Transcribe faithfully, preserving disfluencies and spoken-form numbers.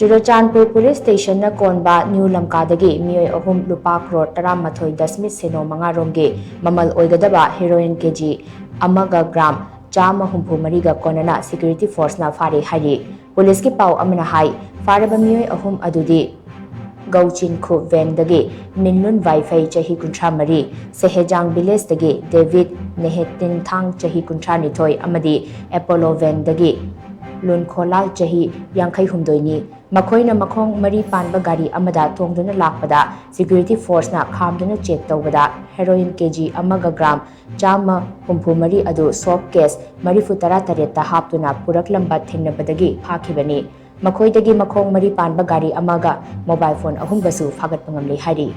Churachandpur police ꯁ꯭ꯇꯦꯁꯟꯅ ꯀꯣꯟꯕ new ꯂꯝꯀꯥꯗꯒꯤ ꯃꯤꯑꯣꯏ ꯑꯍꯨꯝ ꯂꯨꯄꯥ ꯀ꯭ꯔꯣꯔ ꯇꯔꯥꯃꯥꯊꯣꯏ ꯗꯁꯃꯤꯛ ꯁꯤꯅꯣ ꯃꯉꯥ ꯔꯣꯝꯒꯤ ꯃꯃꯜ ꯑꯣꯏꯒꯗꯕ ꯍꯦꯔꯣꯏꯟ ꯀꯦꯖꯤ ꯑꯃꯒ ꯒ꯭ꯔꯥꯝ ꯆꯥꯝꯃ ꯍꯨꯝꯐꯨ ꯃꯔꯤꯒ ꯀꯣꯟꯅꯅ ꯁꯦꯀ꯭ꯌꯨꯔꯤꯇꯤ ꯐꯣꯔꯁꯅ ꯐꯥꯔꯦ ꯍꯥꯏꯔꯤ꯫ ꯄꯨꯂꯤꯁꯀꯤ ꯄꯥꯎ ꯑꯃꯅ ꯍꯥꯏ, ꯐꯥꯔꯕ ꯃꯤꯑꯣꯏ ꯑꯍꯨꯝ ꯑꯗꯨꯗꯤ ꯒꯧꯆꯤꯟꯈꯨ ꯚꯦꯟꯗꯒꯤ ꯃꯤꯟꯂꯨꯟ ꯋꯥꯏꯐꯩ ꯆꯍꯤ ꯀꯨꯟꯊ꯭ꯔꯥ ꯃꯔꯤ, ꯁꯦꯍꯦꯖꯥꯡ ꯚꯤꯂꯦꯖꯇꯒꯤ ꯗꯦꯕꯤꯠ ꯅꯦꯍꯦꯇꯤꯟꯊꯥꯡ ꯆꯍꯤ ꯀꯨꯟꯊ꯭ꯔꯥ ꯅꯤꯊꯣꯏ ꯑꯃꯗꯤ ꯑꯦꯄꯣꯂꯣ ꯚꯦꯟꯗꯒꯤ ꯂꯨꯟꯈꯣꯂꯥꯜ ꯆꯍꯤ ꯌꯥꯡꯈꯩ ꯍꯨꯝꯗꯣꯏꯅꯤ꯫ ꯃꯈꯣꯏꯅ ꯃꯈꯣꯡ ꯃꯔꯤ ꯄꯥꯟꯕ ꯒꯥꯔꯤ ꯑꯃꯗ ꯇꯣꯡꯗꯨꯅ ꯂꯥꯛꯄꯗ ꯁꯦꯀ꯭ꯌꯨꯔꯤꯇꯤ ꯐꯣꯔꯁꯅ ꯈꯥꯝꯗꯨꯅ ꯆꯦꯛ ꯇꯧꯕꯗ ꯍꯦꯔꯣꯏꯟ ꯀꯦꯖꯤ ꯑꯃꯒ ꯒ꯭ꯔꯥꯝ ꯆꯥꯝꯃ ꯍꯨꯝꯐꯨ ꯃꯔꯤ ꯑꯗꯨ ꯁꯣꯐ ꯀꯦꯁ ꯃꯔꯤꯐꯨ ꯇꯔꯥ ꯇꯔꯦꯠꯇ ꯍꯥꯞꯇꯨꯅ ꯄꯨꯔꯛꯂꯝꯕ ꯊꯦꯡꯅꯕꯗꯒꯤ ꯐꯥꯈꯤꯕꯅꯤ꯫ ꯃꯈꯣꯏꯗꯒꯤ ꯃꯈꯣꯡ ꯃꯔꯤ ꯄꯥꯟꯕ ꯒꯥꯔꯤ ꯑꯃꯒ ꯃꯣꯕꯥꯏꯜ ꯐꯣꯟ ꯑꯍꯨꯝꯒꯁꯨ ꯐꯥꯒꯠꯄ ꯉꯝꯂꯦ ꯍꯥꯏꯔꯤ꯫